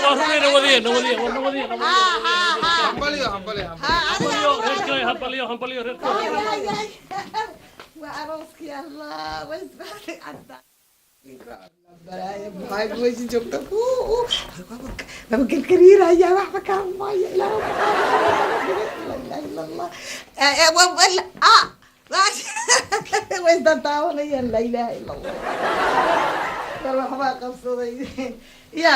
Waa runay, nawadiye, nawadiye, war nawadiye. Ha ha ha. Hambalyo, hambalyo. Ha, adiga. Reerkooy, hambalyo, hambalyo, reerkooy. Waa arooskii. Allah, meesha joogta baba gargariiraya, waxba kaa maayo. Ilaah, la ilaha illa Allah. Way isdantaawanayaan. La ilaha illa Allah, bal waxbaa qabsaday. Ya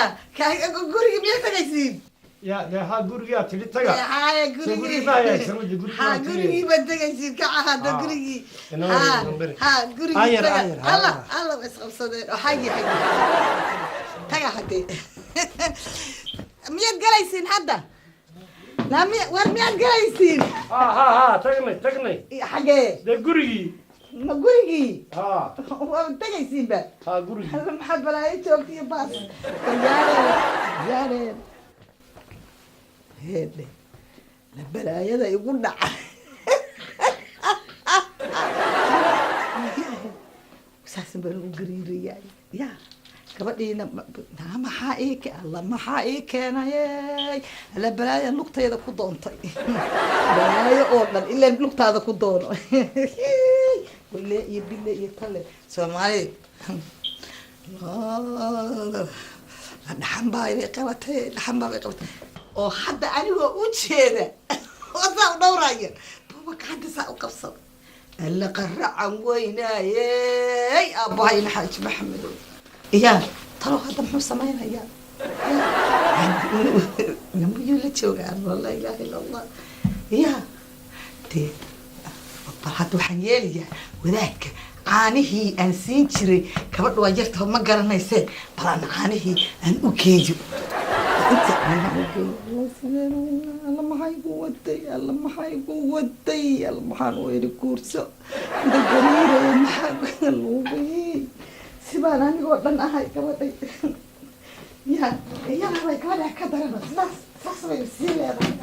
gurigi miyaa tagaysiin? Ya dee, haa, gurigaa tidhi taga. Haya. Soo gurigii gurigi ma hagaagsan wadi, gurigi ha waa tiri. Gurigii baad tegaysiin, kaca hadda. Gurigii. Inoo ha inoo beri. Ha, gurigii Ayar, taga. ayar, ha, Alla ha. Alla, way isqabsadeen oo xagi xagi taga. Hadee miyaad galaysiin hadda? Naa miya, war miyaad galaysiin? Ha ha ha, tagnay, tagnay. Xagee? Dee gurigii. Ma gurigii? Ha. Waa tegaysiinba? Ha, gurigii. Alla, maxaad balaayo joogta iyo baas. Yaareen, yaareen, heedhe, la balaayada igu dhaca. Saasan baan u gariirayaa. Ya gabadhiina naa maxaa ii ke alla, maxaa ii keenayey? Alla, balaaya lugtayda ku doontay, balaayo oo dhan ilaan lugtaada ku doono. Wale iyo bile iyo tale Soomaali dhaxan baa inay qabatay, dhaxan baa bay qabatay. Oo hadda anigoo u jeeda oo saa u dhowraya buba gacanta saa u qabsada. Alla, qaracan weynaayey aabbahayna Xaaji Maxamedow. Ya talow hadda muxuu samaynayaa? Namuyuu la joogaa? Laa ilaaha illa Allah. Ya dee, bal hadda waxaan yeelayaa, wadaadka caanihii aan siin jiray gabadha waa yarta, ma garanaysee, bal aan caanihii aan u geeyo, inta caanaha u geeyo. Alla, sideen alla, maxaa igu waday? Alla, maxaa igu waday? Alla, maxaan u idhi guurso? Inta gariiraya maxaa luubay? Sibaan anigoo dhan ahay gabadhay. Ya iyada bay gabadha ka darana, sidaas saas bay sii leedahay.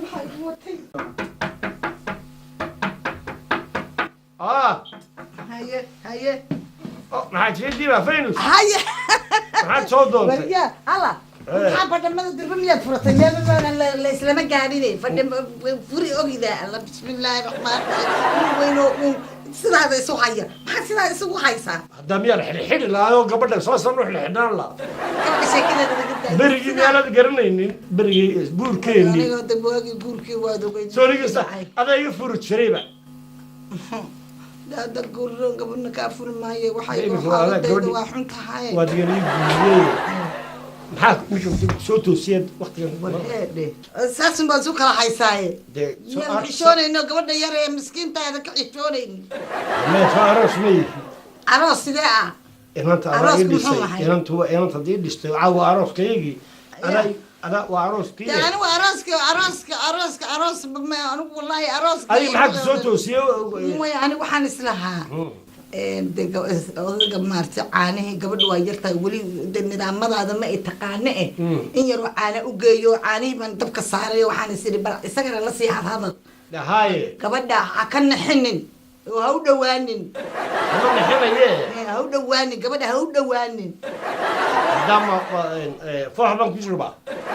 Maxaa igu watay? Ah. Haye, haye. Oh, maxaad sheegtii Faynus? Haye. Maxaad soo doontay? Warya alla. Maxaa badhamada durba miyaad furatay? Meel la islama gaadhine fadhi furi ogida. Alla, bismillaahi raxmaan raxiim. Weynoo uun sidaada isu haya, maxaa sidaa isugu haysaa? Hadda miyaan xidhxidhi lahaayoo gabadha saasan u xidhxidhaan lahaa? Gabadha sheekadeeda laga daayo. Berigii miyaanad garanaynin, berigii guurkeennii? Anigoo de waagii guurkii waad ogeyd. Soorigisa adaa iga furi jirayba. Hadda guurro gabadhna kaa furi maayo, waxay Imika waa adaa xaaladayda gabadhi- waa xun tahay. Waad igana ii guuriyey. Maxaa ninka soo toosiyeed waqtigan? Warheedhe, saasun baad isu kala haysaaye. Dee soo Miyaan xishoonayno gabadha yar ee miskiintaada ka xishoonaynin? Mee, soo aroos ma yihi? Aroos sidee ah? Inanta adaa ii Aroosku muxuu dhisay. ahay? Inantu waa inanta haddii dhistay caawa arooskaygii adaa adaa waa arooskii. Dee anigu arooska arooska arooska aroos ma anigu, wallahi arooska. Adiga maxaa ku soo toosiyey? Maya, anigu waxaan islahaa dee odayga maaragtay caanihii gabadha waa yartahay weli, de nidaamadaada ma ay taqaane eh. In yaroo caana u geeyo, caanihii baan dabka saaray. Waxaan is idhi bal isagana la sii hadhadal. Haaye. Gabadha ha ka naxinin oo ha u dhawaanin. Kama nixinaye. Ha u dhawaanin gabadha, ha u dhawaanin. Maadaama foox baan ku jirbaa.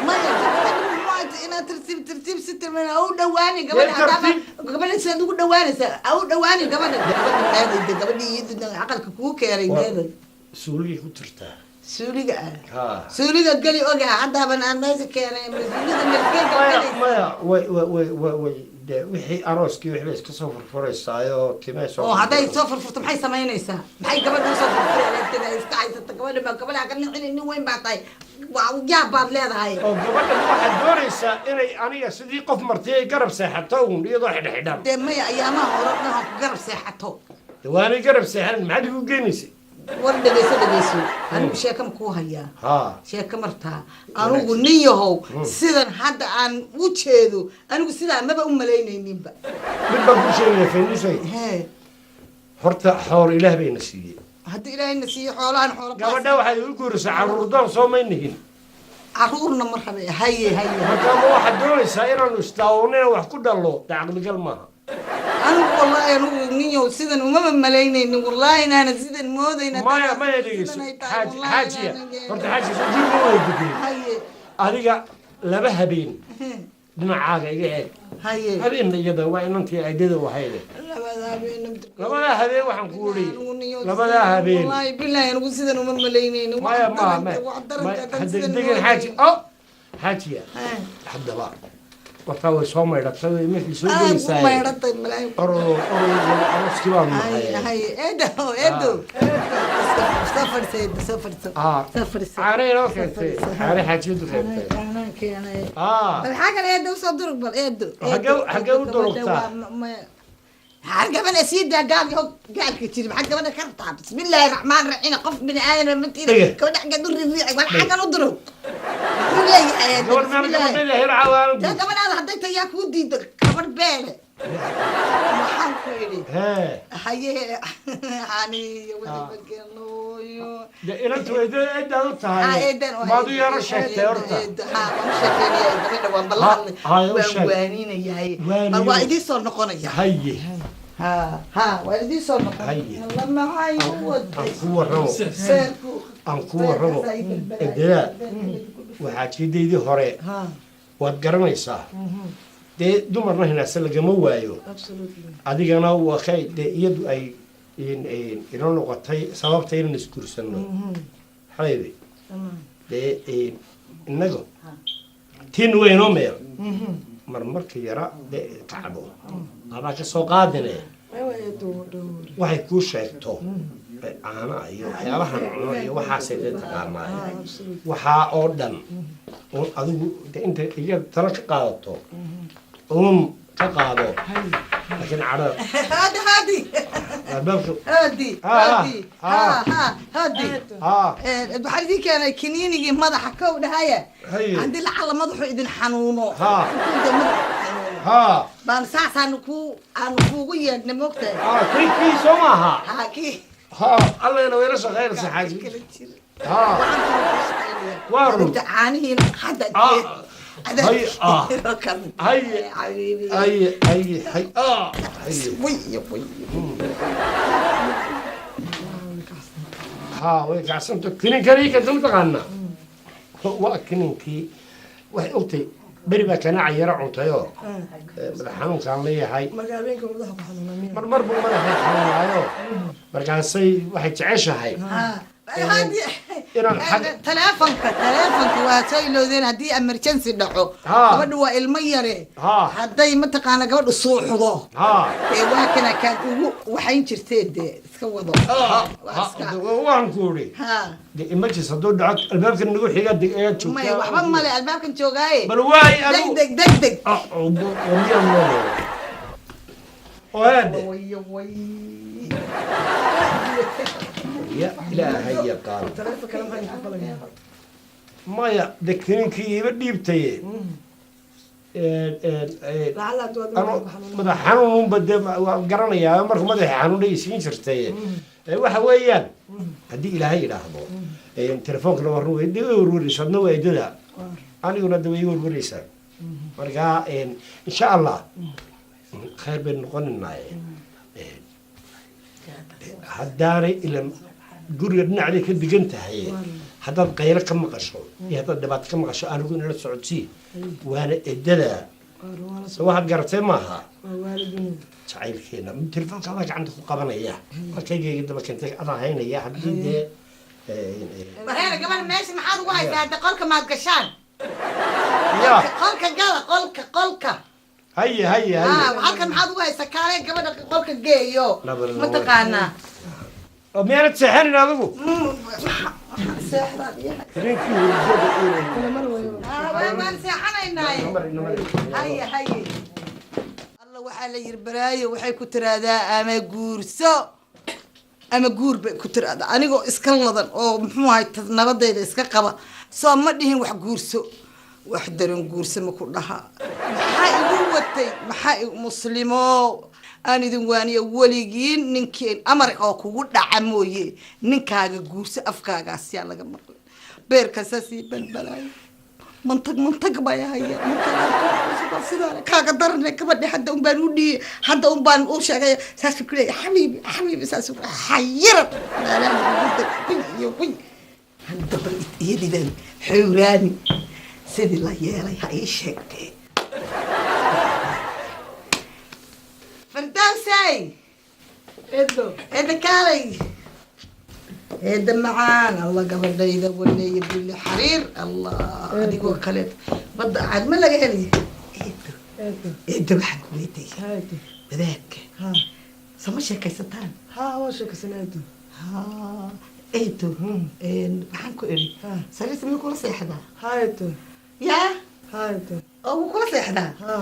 Maya, gabadha muxuu inaad tartiib tartiib si tilmaan, ha u dhawaanin gabadha. Dee haddaaba tartiib. Gabadha sidaad ugu dhawaanaysaa, ha u dhawaanin gabadha. Gabadha meeday? Gabadhii iyaduna aqalka kuu keenay meeday? Suuligay ku jirtaa. Suuliga ah? Ha. Suuliga geli ogaa, haddaaban aan meesha keenay suuliga Maya. melkeega. Maya, way way way way way dee wixii arooskii wixii bay iska soo furfuraysaayoo timay soo Oo hadday soo furfurto maxay samaynaysaa? Maxay gabadha usoo furfuray? Alaabteeda ay iska haysata gabadha ma gabadha ka nicinin. Nin weyn baa tahay, waa yaab baad leedahay. Oo gabadha waxaad doonaysaa inay aniga sidii qof marti ay garab seexato uun iyadoo xidhxidhan? Dee maya, ayaamaha hore dhan ha ku garab seexato. Dee waanay garab seexan, maxaad igu geenaysay? War dhegeyso, dhegeyso, anigu sheeko ma kuu hayaa? Ha. Sheeko martaa, anigu nin yahow sidan hadda aan u jeedo, anigu sidaa maba u malaynayninba. Mid baan kuu sheegaya, Faynusay. Hee. Horta xoolo Ilaah bayna siiyey. Haddii Ilaahayna siiyo xoolahan xoolo. Gabadha waxay igu guurisay carruurdoon soo maynihin? Caruurna ma rabe. Haye, haye. Marka ma waxaad doonaysaa inaanu istaawonina wax ku dhallo? Dee caqligal maaha. Anigu wallaahi, anigu ninyow sidan umama malaynaynin, wallaahi inaana sidan moodayna. Maya, maya, dhegeyso, xaaji, xaajiya, horta xaajiya soo guriga waa degay. Adiga laba habeen dhinacaaga iga eeg. Habeenna iyada waa inantii aydada wahayde. Labada habeen. Labadaa habeen waxaan ku uri, labadaa habeen. Wallaahi bilaahi, anigu sidan uma malaynaynin. Maya, ma maya, hadegdegin, xaaji o xaajiya. Haddaba wartaa way soo maydhatay markii soo Aad u gelaysaa. Maydhatay malaayin. Oroo, oroo, arooskii baanu Haye. nahay. Haye, eedo, eedo, soo fadhiso eedo, soo fadhiso. Soo fadhiso. Caano inoo keentay, caano xaajiyadu keentay. Caanaan keenay. Bal xaggan eedo usoo durug, bal eedo. Xaggee u durugtaa? Maxaa gabadha sii daa, gaal hog gaalka jiri, maxaa gabadha ka rabtaa? Bismillaahi raxmaan raxiim, qof bini aadam ma tiida. Dhege. Gabadha xaggeed u ririici, wal xaggan u durug, muxuu leeyahay eedo? Gabadh meel Bismillaahi. Gabadhayda hel caawaan. Dee gabadhaada hadday tahay yaa kuu diido gabadh beele? Waxaan ku idhi, hee, haye, xaniyo wixii bagelooyo. Dee inantu eedaad u tahay, maad u yaro sheegtay horta? Haa, waan u sheekeynaya gabadha, waan balla hadlay. Haye, u waan sheeg. waaninayahay. Waaniyo. Bal waa idiin soo noqonaya. Haye. Ha ha, waa idiin soo noqonaya. Haye. Alla, maxay u waday? Aan ku warramo. Seerku. Aan ku warramo, eedadaa waxaa jiidaydii hore waad garanaysaa. Dee dumarna hinaase lagama waayo. Adigana waa kay dee iyadu ay ino noqotay sababta inaan isguursanno, xabiibi. Dee innaga tiin weynoo meel marmarka yara dee kacbo adaa ka soo qaadine, waxay kuu sheegto caanaha iyo waxyaabahan cuno iyo waxaasay dee taqaanaaye, waxaa oo dhan uun adigu de inta iga talo ka qaadato uun ka qaado, laakiin cadhada Hadi, hadi. Albaabka. Hadi. Hadi. Ha ha, hadi. Waxaan idin keenay kiniinigii madaxa, kow dhahaya. Haddii lacala madaxu idin xanuuno, intuu dee madaxu xanuuno, baan saasaanu ku aanu kuugu yeedhnay, moogtahay. Kii soo maaha? Ha, kii. Ha, allayna wayla shaqeynaysa, xaaji. Kala jira. Ha. Waa run. Inta caanihiina hadda. Hay, ah. Hay. Hay, hay, hay, hay. Way way. Ha, way kacsanto. Kininkani ka dul taqaanaa waa kininkii. Waxay ogtay beri baa kanaaca yara cuntayoo madax xanuunkaan leeyahay. Marka habeenka madaxa ku xanuunaa miya? Mar mar buu madaxay xanuunaayo, markaasay waxay jeceshahay inaan Taleefonka waa soo ilowdeen. Haddii emergency dhaco, gabadhu waa ilmo yare, hadday mataqaana gabadhu suuxdo, ee waa kana kaad ugu waxayn jirtee, dee iska wado. Waa Waxaan ku uri, de emergency hadduu dhaco, albaabkan nagu xiga ayaa maya, joogtaa. Waxba male, albaabkan joogaaye. Bal waay. Deg adigu deg deg deg. Miyaan nool oo haade. Way way. Ya Ilaahay yaqaan. Taleefonka kale maxaa idinku falaya? Maya, de kininkii iiba dhiibtaye. Lacala hadduu adigu Ano madaxa ku xanuunaa. Madax xanuununba dee waan garanayaa, markuu madaxa xanuunay siin jirtay. Waxa weeyaan, haddii Ilaahay idhaahdo, telefoonkana waa run, dee way warwareysa, adna waa eedada, aniguna de way iga warwareysaa. Marka insha Allah khayr baynu noqonaynaaye. Haddaanay ilan guriga dhinacday ka degan tahay, haddaad qaylo ka maqasho iyo haddaad dhibaato ka maqasho, anigu inala socodsii, waana eedada. So waxaad garatay maaha? Waa waalidin. Jacaylkeena telefoonka adaa gacanta ku qabanaya, markaygayga daba keentay adaa haynaya haddii dee Wareera, gabadha meesha maxaad ugu haysaa? Hadda qolka maad gashaan? Ya. Qolka gala, qolka, qolka. Haye, haye. Haye. Halkan maxaad ugu haysaa? Kaale gabadha qolka geeyo. Laba. Mataqaanaa. Oo miyaanad seexanin adigu? Seexdaan iyo Habeenkii hurdada inay Waan seexanaynaaye. Haye, haye. Alla, waxaa la yiri balaayo waxay ku tiraahdaa ama guurso ama guur bay ku tiraahdaa. Anigoo iska ladan oo muxuu ahay nabadayda iska qaba, soo ma dhihin wax guurso, wax daran guurso ma ku dhaha. Maxaa igu watay? Maxaa muslimo aan idin waaniyo weligiin, ninkeen amar oo kugu dhaca mooye, ninkaaga guurso afkaagaas yaa laga maqlay. Beerkaasaa sii balbalaayo. Mantag mantag baa haya, mantag sidaan kaaga darane. Gabadhi hadda un baan u dhiiyey, hadda un baan u sheegay. Saasuu ku leeyahay, xabiibi, xabiibi, saasuu xayiran meelaha iyo quy. Hadda bal iyadii baan xowraani sidii la yeelay ha ii sheegtee. Fardowsay! Edo. Eedda, kaalay, eedda macaan. Allah, gabadhayda waleeya buli xariir. Allah, adigoo kaleet badda caad ma laga helayo, eedo. Edo. Eedda, waxaan ku weydiiyey Ha, edo. wadaadka Ha. sama sheekaysataan? Ha, waa sheekaysan, edo. Ha, eedo, waxaan ku idhi Ha. sariirta miyuu kula seexdaa? Ha, edo. Yaa? Ha, edo. Oo wuu kula seexdaa? Ha.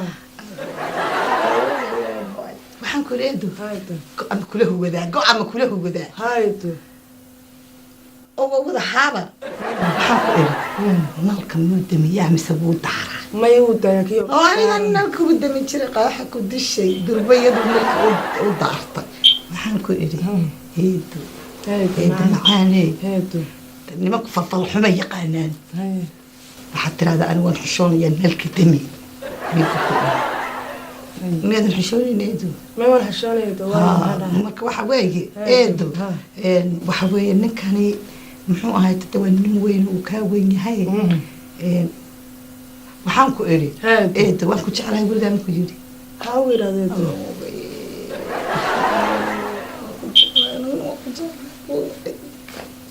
Waxaan ku idhi, eedo, Ha, edo. go' ama kula huwadaa, go' ama kula huwadaa? Ha, edo. Oo waa wada haaba. Waxaan ku idhi, nalka muu damiyaa mise wuu daaraa? Maya, wuu daaya kiyo. Oo aniga nalka u damin jiray, qaaxa ku dishay durbayadu nalka u daartay. Waxaan ku idhi, eedo, Edo. eedo macaaney, Edo. nimanku falfalxuma yaqaanaan. Haye. Waxaad tirahdaa, anigu waan xishoonayaa, nalka dami. Ninka ku idhi, miyaadan xishoonayn, eedo? May, waan xishoonaya, edo. Waa maxaa dhahay? Marka waxa weeye, Eedo, eedo, ha. Waxa weeye ninkani muxuu ahay tada, waa nin weyn, uu kaa weyn yahay. Waxaan ku idhi, Eedo. eedo, waan ku jeclahay weligaa ma ku yidhi? Ha, uu yidhahdo, edo.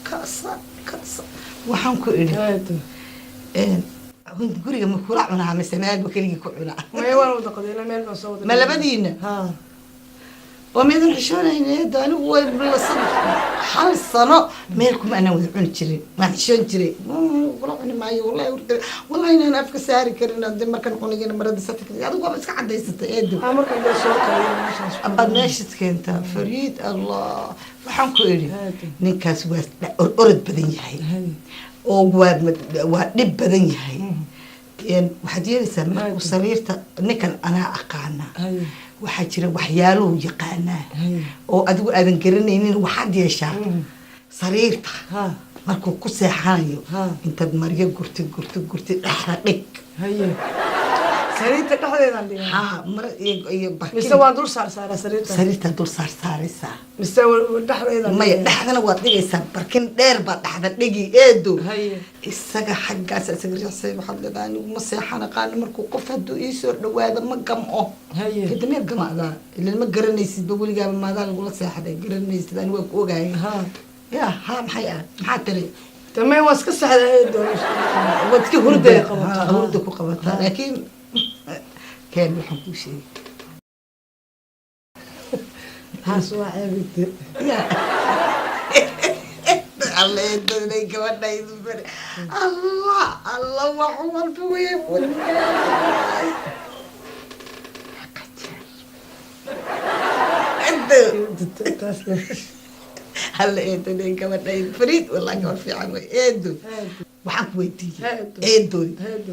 Kasa kasa. Waxaan ku idhi, Edo. guriga ma kula cunaa mise meel buu keligii ku cunaa? Maya, waan wada qadayna, meel baan soo wada. Ma labadiina? Ha. Oo miyadan xishoonayn, eedo? Anigu way hal sano meel kuma anaan wada cuni jirin, waan xishoon jiray. Kula cuni maayo wallahi, hurda wallahi inaan afka saari karin. Hadii markan cunigina marada safka, adigu waaba iska cadaysatay, eedo. Ha, markaan dee soo kariyo meeshaas. Abaad meeshad keentaa, fariid. Allah, waxaan ku idhi, Eedo. ninkaas waa orod badan yahay Haye. oo waa dhib badan yahay. Waxaad yeelaysaa markuu Eedo. sariirta ninkan anaa aqaana, Haye. waxaa jira waxyaaluhu yaqaanaa Haye. oo adigu aadan garanaynin. Waxaad yeeshaa, sariirta Ha. markuu ku seexanayo, Ha. intaad maryo gurtid, gurtid, gurtid, dhexda dhig. Haye, sariirta dhexdeedaan dhigaa? Haa, mara iyo barkin. Mise waan dul saar saaraa sariirta? Sariirtaa dul saar saaraysaa. Mise dhexdeedaan Maya, dhigaa? dhexdana waad dhigaysaa, barkin dheer baad dhexda dhigi, eedo. Haye. Isaga xaggaas isaga riixsay. Waxaad leedahay, anigu ma seexan aqaano, markuu qof hadduu ii soo dhawaado ma gamco. Haye. Kadib miyaad gamacdaa? Ilan ma garanaysidba weligaaba, maadaa lagula seexday, garanaysid. Ani waa ku ogahay. Ha. Ya, ha, maxay ah, maxaa tiri? Tamay, waa iska saxdaa, edo. Waad iska Hurda ay hurdaa. qabataa. Ha, hurda ku qabataa. Laakiin keen, waxaan kuu sheegay. Taas waa ceebite. Ya alla, eedaday, gabadhaydu bari. Allah, Allah, wax walba wey wanaag. Eedo. Taas. Alla, eedaday, gabadhaydu fariid, wallahi gabar fiican wey. Eedo, waxaan ku weydiiyey, Eedo. eedoy, Eedo.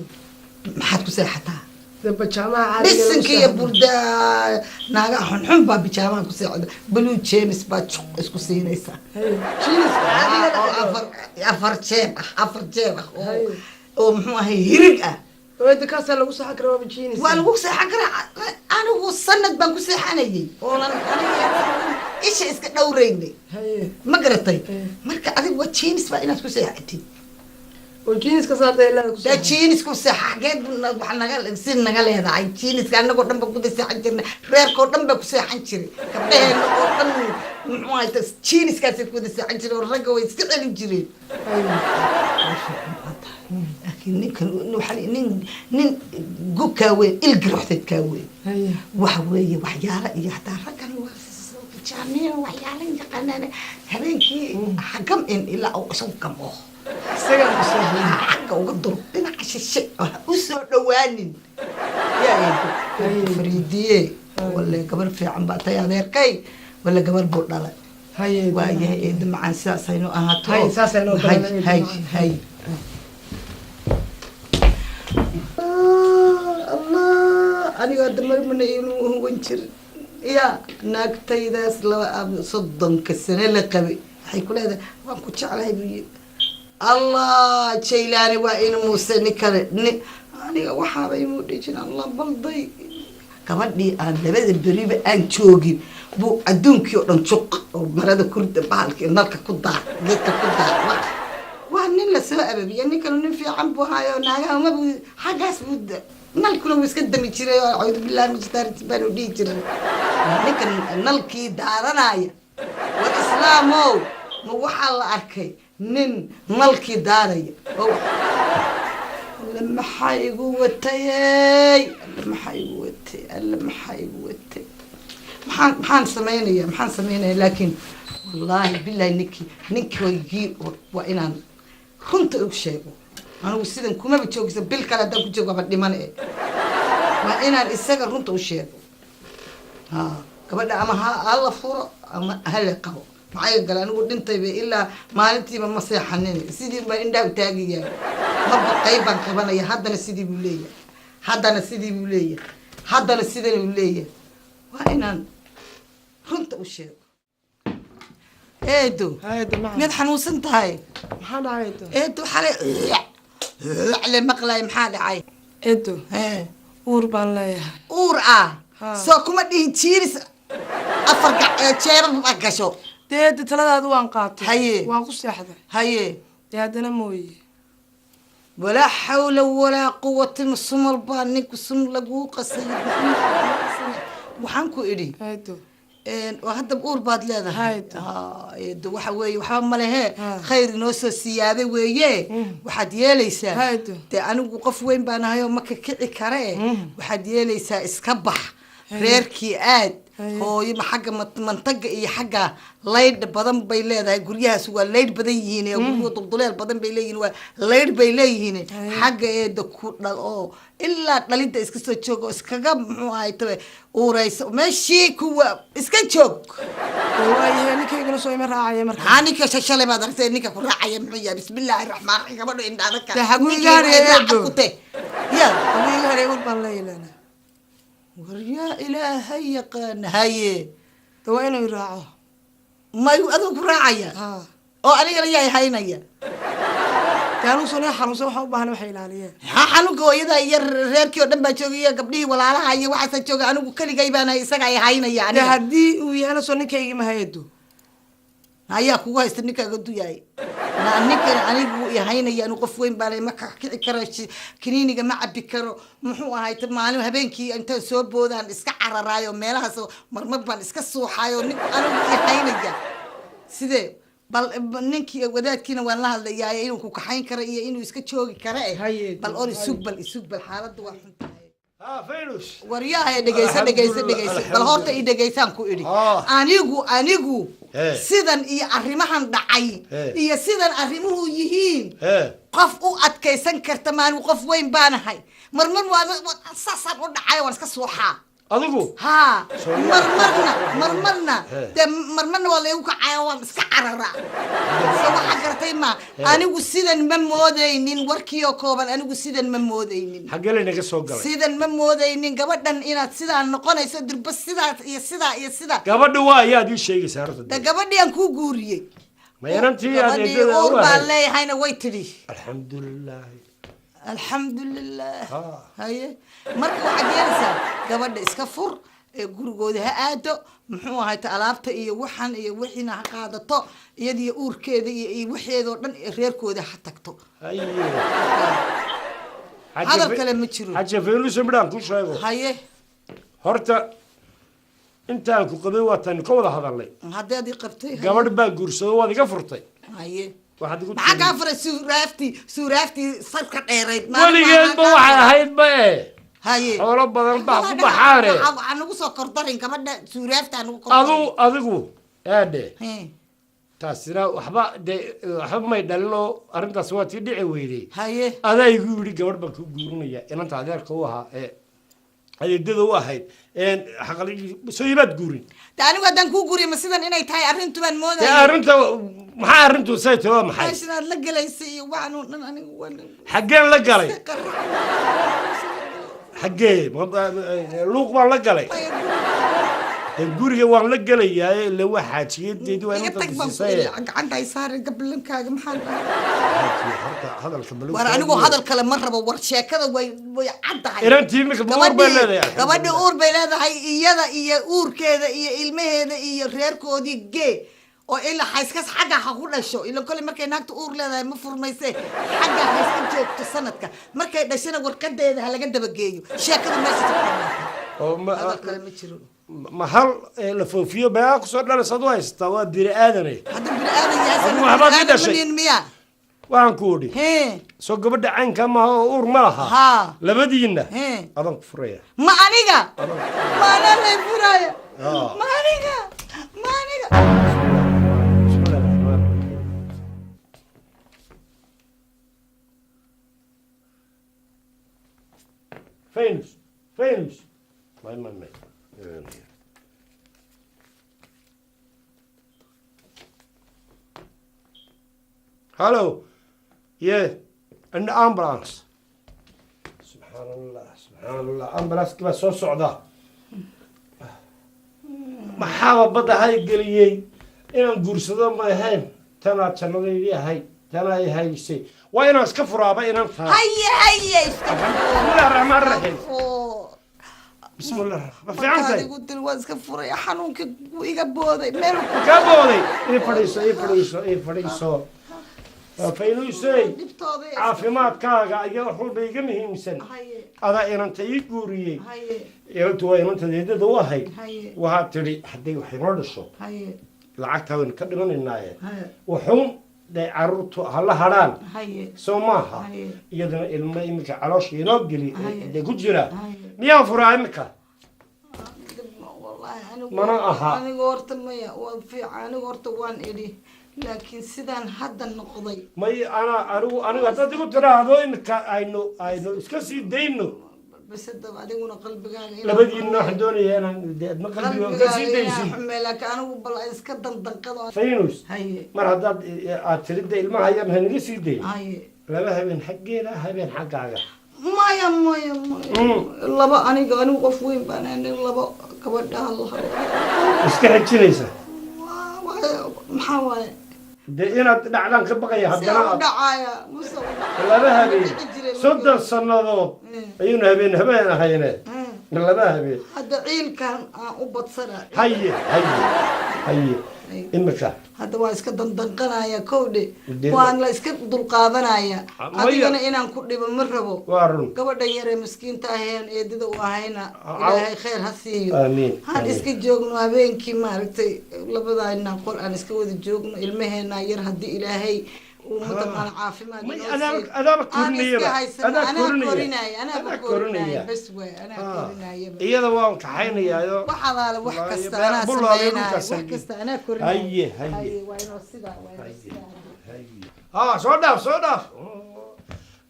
maxaad ku seexataa? De bajaamaha caadiga lagu Dhisanka iyo seexdo. burdaa naagaha xunxun baa bijaamaha ku seexda, blue jeans baa juq isku siinaysa. Haye, jeans caadiga la oo xidho. Afar jeeb ah, afar jeeb ah oo Haye. oo muxuu ahay hirig ah. Eedo, kaasaa lagu seexan karaa, waaba jeans. Waa lagu seexan karaa. Anigu sanad baan ku seexanayay oonan aniga isha iska dhowraynay. Haye. Ma garatay? Eh. Marka adigu waa jeans baa inaad ku seexatid. Oo jeanska saarta ilaa ku Daa seexan. jeans ku seexa. Xageed waxa naga si naga leedahay jeanska? Annagoo dhan baan ku seexan jirnay, reerkoo dhan baa ku seexan jiray, gabdhaheena oo dhan muxuu ahay jeanskaasay ku wada seexan jireen, oo ragga way iska celin jireen. Haye. Laakiin ninkan waxaa nin gub kaa weyn, ilgi ruxdeed kaa weyn. Haye. Waxa weeye waxyaala iyo hataa raggan waa jaamiya, waxyaala yaqaanaan habeenkii xagam in ilaa uu isagu gamo. Isagaan ku seexan. Xagga uga dur, dhinaca shishe ha u soo dhawaanin. Yaa eedo fariidiye, walle gabar fiican baa tay, adeerkay walle gabar buu dhalay. Haye. Waayahay, eedo macaan, sidaas haynu ahaato. Hay, saas aynoo Hay, badan, eedo hay macaan. Hay. Allah, aniga hadda marmana inuu huwan jirin ya naagtaydaas 32-ka sane la qabay, waxay ku leedahay, waan ku jeclahay buu yiri. Allah, Jaylaani waa in Muuse ninkale nin aniga waxaaba imuu dhijin. Allah, balday gabadhii aan labada beriba aan joogin buu adduunkii oo dhan juq oo marada kurda bahalkii nalka ku daar, geedka ku daar. Waa nin la soo ababiya. Ninkan nin fiican buu hayo, naagaha mabu xaggaas buu nalkuna wuu iska dami jiray oo acuudu billahi min shaytaani baanu dhihi jiray. Ninkan nalkii daaranaya, war islaamow, ma waxaa la arkay nin nalkii daaraya? Oo alle maxaa igu watayey? Alle maxaa igu watay? Alle maxaa igu watay? Maxaan samaynaya? Maxaan samaynaya? Laakiin wallaahi billahi, ninkii ninkaygii waa inaan runta u sheego. Anigu sidan kumaba joogisa, bil kale haddaan ku joogo aba dhiman e. Waa inaan isaga runta u sheego. Ha gabadha ama ha hala furo ama hala qabo, maxay gale? Anigu dhintayba ilaa maalintiiba ma seexanin, sidii baan indhaa u taagayaa, marba qayb baan qabanaya. Haddana sidii buu leeyahay, haddana sidii buu leeyahay, haddana sidan uu leeyahay. Waa inaan runta u sheego. Eedo. Eedo macaan. Miyaad xanuunsan tahay? Maxaa dhacay, eedo? Eedo, xalay le maqlay, maxaa dhacay? Eedo. Hee. Uur baan leeyahay. Uur ah? Ha. Soo kuma dhihin jiiris afar jeebab a gasho? Dee eedo, taladaadu waan qaatay. Haye. Waan ku seexday. Haye. Dee haddana mooye. Walaa xawla walaa quwata, sumal baa ninku sun laguu qasay. Waxaan ku idhi, Eedo. Waa hadda uur baad leedahay? Hayd. Ha, eedo, waxa weeye waxba ma lehe. Ha. Khayr inoo soo siyaaday weeye. Waxaad yeelaysaa, Hayd. dee anigu qof weyn baan ahay oo ma ka kici kare. Waxaad yeelaysaa, iska bax reerkii, aad Haye. hooyo ma xagga mantaga iyo xagga laydh badan bay leedahay. Guryahaas waa laydh badan yihiin ee guryuhu dulduleel badan bay leeyihiin, waa laydh bay leeyihiin. Xagga eeda ku dhal oo ilaa dhalinta iska soo joog oo iskaga, muxuu ahay, tabe uuraysa meeshii kuwa iska joog. Dee waayahay, ninkayguna soo ima raacaya marka. Maxaa ninka shashalay baad aragtay? Ninka ku raacaya muxuu yahay? Bismillaahi raxmaan raxiim, gabadho indhaadaka. Dee xaguu iga haraya, eedo? Ku te ya. Hadduu iga haray, uur baan leeyahay. War yaa ilaahay yaqaan, haye. Dee waa inuu i raaco. Mayu aduu ku raacaya? Ha. Oo anigana yaa haynaya? Dee anugu soo nin xanuunsan waxaan u baahanay waxay ilaaliyeen. Maxaa xanuunka? Hooyada iyo reerkii oo dhan baa joogay iyo gabdhihii walaalaha iyo waxaasaa jooga. Anigu keligay baan hay, isaga ay haynaya. Dee Aniga haddii uu yahana soo ninkaygii ma hay-ado? Ayaa kugu haysta ninkaaga du yahay na ninkan anigu i haynaya. Anu qof weyn baan ma kici karo, kiniiniga ma cabi karo. Muxuu ahay, maalin habeenkii intaan soo boodaan iska cararaayo meelahaas, marmar baan iska suuxaayo. Ninku anigu i haynaya sidee? Bal ninkii wadaadkiina waan la hadlayaa inuu ku kaxayn karo iyo inuu iska joogi karo eh. Haye, Bal or isug, haye. bal isug, bal xaaladdu waa xun tahay. Ha, Fayrus. Waryaha, dhegeyso, dhegeyso, dhegeyso. Bal horta i dhegeysaan ku idhi. Anigu sidan iyo arrimahan dhacay iyo sidan arrimuhu yihiin qof u adkaysan karta maanigu. Qof weyn baanahay. Marmar waa saasaan u dhacay, waan iska suuxaa. Adigu? Ha. Soo Marmarna, marmarna dee marmarna waa laygu kacaya, waan iska cararaa. So waxaa garatay ma, anigu sidan ma moodaynin. Warkii oo kooban, anigu sidan ma moodaynin. Xaggee laynaga soo galay? Sidan ma moodaynin gabadhan inaad sidaa noqonayso durba, sidaa iyo sidaa iyo sidaa. Gabadha waa ayaad ii sheegaysaa horta? De gabadhii aan kuu guuriyey. Ma inantii aad Gabadhii eedada u uur baan ahayd? leeyahayna way tidhi. Alxamdulilah. Alxamdulilah. Haye, marka waxaad yeelaysaa, gabadha iska fur ee gurigooda ha aado, muxuu ahayta, alaabta iyo waxan iyo wixiina ha qaadato, iyadiyo uurkeeda iyo waxeedoo dhan reerkooda ha tagto. Haye. Hadal kale ma jiro. Xaja Fayrus, midhaan ku sheego. Haye. Horta intaan ku qabay waataan ka wada hadalnay. Haddii ad ii qabtay, haye. Gabadh baa guursado, waad iga furtay. Haye. Waxaad igu Maxaa tiri kaa furay? Suuraaftii, suuraaftii sarka dheerayd. Weligeedba waxay ahayd ba e Haye. xoolo badan baa ku baxaane. Waxaa nagu soo kordarin gabadha suuraafta nagu kordarin. Adigu eedhe. Hee. Taasina waxba dee waxba may dhalinoo, arrintaas waa tii dhici weyday. Haye. Adaa igu yidhi gabadh baan ku guurinaya, inanta adeerka u ahaa ee adeedada u ahayd soo imaad guurin. De anigu haddaan kuu guriyo, ma sidan inay tahay arrintu baan Dee moodaya. Arrinta maxaa? Arrintu say tahay waa maxay? Meeshan aad la galaysay iyo waxaan oo dhan anigu waan Xaggeen la galay? Xaggee? Luuq baan la galay? Dee guriga waan la gelayaa, ile waa xaajiyadeedii, waa Iga inanta tag baan ku siisay. iri, gacanta ay saarin gablankaaga, maxaan dhahay? Xaaji, horta hadalka balu. War anigu hadal kale ma rabo, war sheekada way caddahay. Inantii iminka ma uur bay leedahay? Gabadhii uur bay leedahay, iyada iyo uurkeeda iyo ilmaheeda iyo reerkoodii gee, oo ilaa hayskas xagga ha ku dhasho. Ila kole markay naagta uur leedahay ma furmayse, xagga ha iska joogto sanadka, markay dhashana warqadeeda ha laga dabageeyo. Sheekadu meesha ku dhamaatay. Oo Hadal kale ma jiro. Ma hal la foofiyo meeqa kusoo dhalaysa ad u haysataa? Waa bini aadane. Hadduu bini aadan yahay, Adigu waxbaad ii dhashay. nin miya? Waxaan ku odhi, Hee. soo gabadha caynka maaha oo uur ma laha? Haa. Labadiinna Hee. adaan ku furaya. Ma aniga? Ma anaa lay furaya? Haa. Ma aniga? Ma aniga? Bismillahi raxmaani raxiim. Faynus, Faynus, may may may. Hallo, yeah, an ambulance. Subxaan Allah, subxaan Allah, ambulance baa soo socda. Maxaaba badda hay geliyey? Inaan guursado ma ahayn? Tanaa jannadaydii ahayd, tanaa i haysay. Waa inaan iska furaaba inaan taa. Haye, haye, iska. Bismillahi raxmaan raxiim. Bismillah, ma fiican tahay? Igu dil, waan iska furay, xanuunka wuu iga booday meel. Kaa booday? Ii fadhiiso, ii fadhiiso, ii fadhiiso. Waa Faynusey. Dhibtooda. Caafimaadkaaga ayaa wax walba iga muhiimsan. Haye. Adaa inanta ii guuriyey. Haye. Inantu waa inanta deedada u ahayd. Haye. Waxaad tidhi hadday wax inoo dhasho, Haye. lacagtaa waynu ka dhimanaynaaye, Haye. wuxuun dee caruurtu hala hadhaan. Haye. Soo maaha? Haye. Iyadana ilmo iminka caloosha inoo geli Haye. dee ku jira. Haye. Miyaan furaa iminka? Wallahi anigu Mana aha. Anigu horta maya, waa fiican, anigu horta waan idhi, laakiin sidaan hadda noqday. May, ana anigu haddaad igu tiraahdo iminka aynu iska sii dayno. Bas hadaba adiguna qalbigaaga Labadiinna waxaan doonayaa inaan dee adma qalbiga ka sii qalbigaaga inaan daysid. xumee, laakiin anigu bal iska dandanqado. Faynus. Haye. Mar haddaad aad tirida ilmaha yar hanaga sii dayn, Haye. laba habeen xaggeeda, habeen xaggaaga. Maya, maya, maya. Laba anigu qof weyn baan ahay, laba gabadhaha laha. Iska xejinaysa. Maxaa waaye? Dee inaad dhacdaan ka baqaya. See Haddana u aad dhacaya muse u dhacaya? Laba habeen. Dhici jiray markii 30 sannadood ayuuna habeen habeen ahayne, laba habeen. Hadda ciilkan aan u badsana. Haye, haye, haye, imika. Hadda waa iska dandanqanaya kowdhe. Dee- Waan la iska dulqaadanaya. Ah, maya. Adigana inaan ku dhibo ma rabo. Waa run. Gabadhan yaree miskiinta aheen eedada u ahayna, Ah, Ilaahay khayr ha siiyo. Aamiin, Haan. aamiin. Iska joogno habeenkii, maaragtay, labadayna qol aan iska wada joogno, ilmaheena yar haddii Ilaahay uu mataqaana caafimaad May, inoo siiyo. Adaaba Aan iska korinayaba. haysano. Adaa Anaa korinaya. korinaya, anaaba Adaa korinaya. korinaya. Bas waay, anaa korinayaba. Iyada waan kaxaynayaayo. Wax alaale wax Waayo, kasta beer anaa bulaale sameynaayo. dhulkaas Wax haye. kasta anaa korinaayo. Haye, haye. Waa inoo sidaa, waa inoo sidaa. Ha, soo dhaaf, soo dhaaf.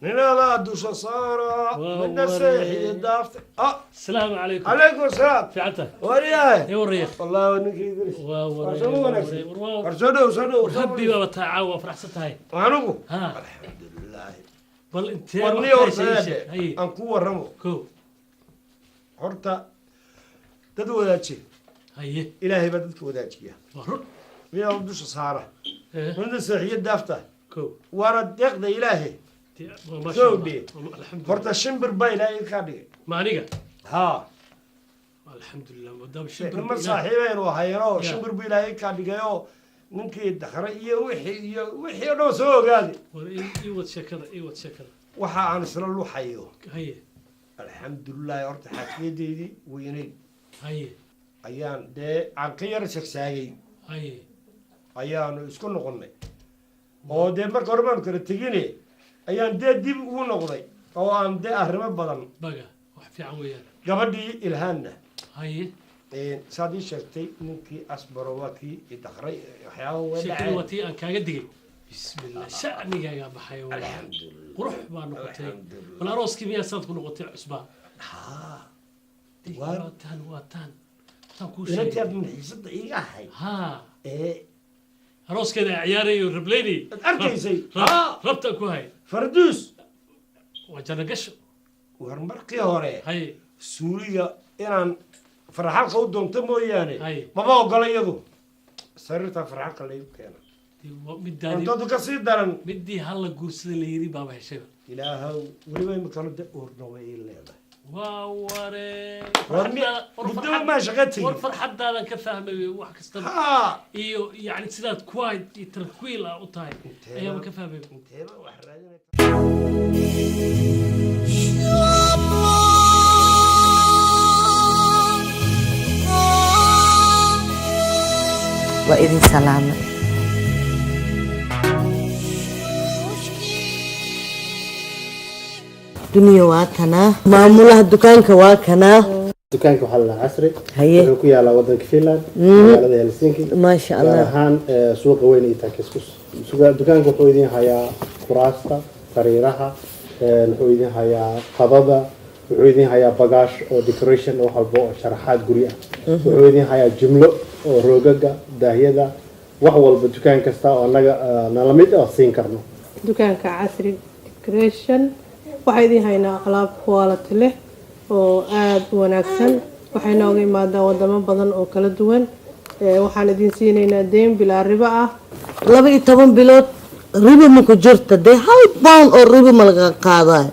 Ninadaa dusha saara, Waa midna waree. seexiyo daafta. Ah. Asalaamu calaykum. Calaykum asalaam. Fiican tahay? Waryahay. Ii waraya. Wallahi ninkii Idris. Waa Waa soo waraya. wanaagsan. War waa War soo dhow, soo dhow. War rabbi baaba taa caawa, waa faraxsan tahay. Anigu. Ha. Alxamdulilah. Bal intee War wax niyo ka horta heshay ii eede, sheeg. Haye. aan ku warramo. Kow. Horta dad wadaaji. Haye. Ilaahay baa dadka wadaajiya. Waa run. Miyaa dusha saara, Eh, midna seexiyo daafta. Kow. Waana deeqda Ilaahay. Waa maasha Soo Allah. dhee. Alxamdulilah. Horta shimbir baa Ilaahay kaa dhigay. Ma aniga? Haa. Alxamdulilah, maadaama shimbir Niman Ilaahay- saaxiibaynu ahayeenoo Ya. shimbir buu Ilaahay kaa dhigayoo ninkii dakhre iyo wixii oo dhan soo ogaaday. War ii wad sheekada, ii wad sheekada. Waxa aan isla luxayo. Haye. Alxamdulilahi, horta xaajiyadeydii weyneyd Haye. ayaan dee aan ka yara sagsaagay. Haye. Ayaanu isku noqonnay oo dee marka hore baanu kala tegine, ayaan dee dib ugu noqday oo aan dee arrimo badan. Baga wax fiican weeyaan. Gabadhii Ilhaanna, Haye. saad ii sheegtay, ninkii Asbaro waa kii idakray, waxyaaba way Sheekadu waa dhaceen. tii aan kaaga digay. Bismillah, shacnigaagaa baxay waa. Alxamdulilah. Qurux baa noqotay. Alxamdulilah. Bal arooskii miyaa saad ku noqotay cusbaa? Haa. Waa tan, waa tan tan kuu Inantii sheegay. aad xiisada iiga ahayd Haa. ee Arooskeeda ciyaarayay oo rablaynayay. Aad arkaysay. Haa. Rabtaan ku hay. Farduus. Waa janno gasho. War markii hore Haye. suuliga inaan Farxalka u doonto mooyaane. Hay. Maba ogola iyadu sariirta farxalka laygu keena. Dee waa midaadii. Cuntadu ka sii daran. Midii hala guursada la yiri baaba heshayba. Ilaahow, weliba imikana de uurna way ii leedahay. Waa waree. War muddaba maa shaqo tegin. War farxadaadan ka fahmay wax kastaba. Haa. Iyo yani sidaad quiet iyo tranquil ah u tahay ayaaba ka fahmay. Inteeba wax raadinay. Waa idin salaamay. Duniya waa kanaa, maamulaha dukaanka waa kanaa. Dukaanka waxaa la dhahaa Casri. Haye. Wuxuu ku yaalaa wadanka Finland, magaalada Helsinki, Maasha gaar Allah. ahaan suuqa weyn iyo Tankeskus. Dukaanka wuxuu idin hayaa kuraasta, sariiraha, wuxuu idin hayaa qadada, wuxuu idin hayaa bagaash oo decoration oo wax walba oo sharaxaad guri ah, wuxuu idin hayaa jumlo oo roogaga, daahyada, wax walba dukaan kasta oo annaga nala mid ah siin karno. Dukaanka Casri Decoration waxaa idiin haynaa alaab quality leh oo aada u wanaagsan. Waxay nooga imaadaa wadamo badan oo kala duwan. Waxaan idin siinaynaa deyn bilaa ribo ah. 12 bilood ribo ma ku jirta dee, hal pound oo ribo ma laga qaadayo.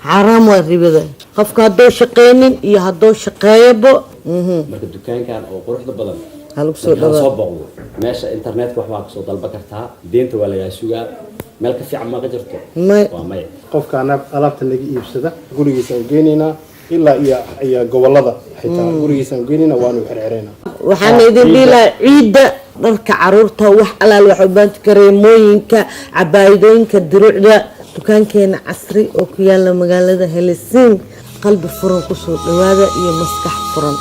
Xaaraam waa ribada, qofka hadduu shaqeynin iyo hadduu shaqeeyabo. Marka dukaankan oo quruxda badan Ha lagu soo marka hala dhawaado. Soo booqdo meesha internetka, waxbaa kasoo dalban kartaa, deynta waa lagaa sugaa. Meel ka fiican ma ka jirto? May. Waa maya. Qofka alaabta naga iibsada gurigiisa aan geynaynaa, ilaa iyo gobolada xitaa gurigiisa aan geynaynaa, waanu xirxireynaa. Waxaan idin dhihi lahaa ciidda dharka caruurta, wax alaal wax u baanti, kareemooyinka, cabaayadooyinka, diruucda, dukaankeena Casri oo ku yaala magaalada Helsinki. Qalbi furan kusoo dhawaada iyo maskax furan.